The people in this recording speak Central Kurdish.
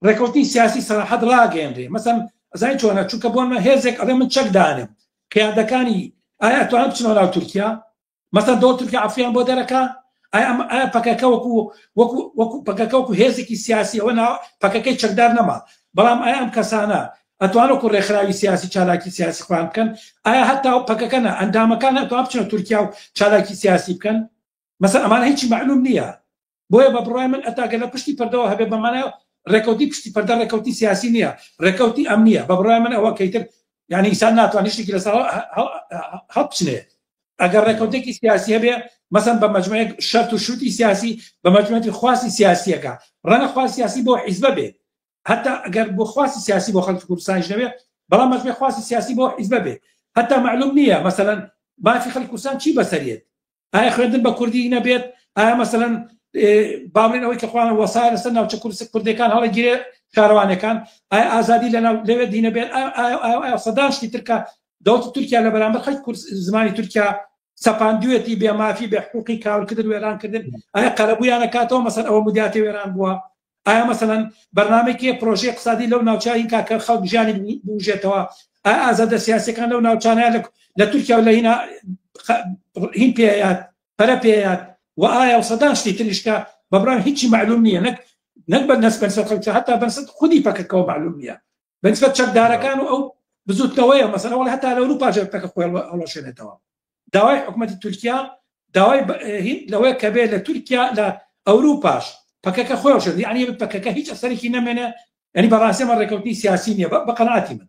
ڕێکەوتنی سیاسی سەراحەت ڕاگەیەنرێ مەسەن ئەزانی چۆنە چونکە بۆنمە هێزێک ئەڵێ من چەک دانێم قیادەکانی ئایا ئەتوانن بچنەوە ناو تورکیا مەسەن دەوڵەت تورکیا عەفویان بۆ دەرەکا ئایا ئەم ئایا پەکەکە وەکو وەکو وەکو پەکەکە وەکو هێزێکی سیاسی ئەوە نا پەکەکەی چەکدار نەما بەڵام ئایا ئەم کەسانە ئەتوان وەکو ڕێکخراوی سیاسی چالاکی سیاسی خۆیان بکەن ئایا هەتا پەکەکە نا ئەندامەکان ئەتوان بچنە تورکیا و چالاکی سیاسی بکەن مەسەن ئەمانە هیچی مەعلوم نییە بۆیە بە بڕوای من ئەتا گەر لە پشتی پەردەوە هەبێ بە مانای ڕێکەوتی پشتی پەردە ڕێکەوتی سیاسی نییە ڕێکەوتی ئەمنیە بە بڕوای من ئەوە کەیتر یعنی ئینسان ناتوانێت شتێکی لەسەر هەڵبچنێ ئەگەر ڕێکەوتێکی سیاسی هەبێ مەسەن بە مەجموعێک شەرت و شروتی سیاسی بە مەجموعەتی خواستی سیاسیەکە ڕەنگە خواست سیاسی بۆ حیزبە بێ هەتا ئەگەر بۆ خواستی سیاسی بۆ خەڵکی کوردستانیش نەبێ بەڵام مەجموعی خواستی سیاسی بۆ حیزبە بێ هەتا معلوم نییە مەسەلەن مافی خەڵکی کوردستان چی بەسەریێت ئایا خوێندن بە کوردی نەبێت ئایا مەسەلەن باڵێن ئەوەی کە خوان وەسایە لەسەر ناوچە کورس کوردەکان هەڵەگیرێ شارەوانەکان ئایا ئازادی لە ناو لەوێ دینە بێت ئایا سەدان شتی ترکە دەوڵەتی تورکیا لە بەرامبەر خەڵکی کورد زمانی تورکیا سەپاندوێتی بێ مافی بێ حقوقی کاولکردن وێرانکردن ئایا قەرەبوویانە کاتەوە مەسەن ئەوە مودیاتی وێران بووە ئایا مەسەلەن بەرنامەی کێ پرۆژەی اقتصادی لەو ناوچە هین کاکە خەڵک ژیانی بوژێتەوە ئایا ئازادە سیاسەکان لەو ناوچانە لە تورکیا و لە هینا هین پێیات پەرە پێیات و ئایا و سەدان شتی تریشکە بە بڕام هیچی معلوم نییە نەک نەک بە نەس بەنسبەت خەڵک هەتا بەنسبەت خودی پەکەکەوە معلوم نییە بەنسبەت چەکدارەکان و ئەو بزوتنەوەیە مەسەلەن وەڵی هەتا لە ئەوروپا پەکە خۆی هەڵوەشێنێتەوە داوای حکوومەتی تورکیا داوای لەوەیە کە بێ لە تورکیا لە ئەوروپاش پەکەکە خۆی هەڵوەشێنێت یعنی پەکەکە هیچ ئەسەرێکی نەمێنێ یعنی بەڕاستی ئەمە ڕێکەوتنی سیاسی نییە بە قەناعەتی من.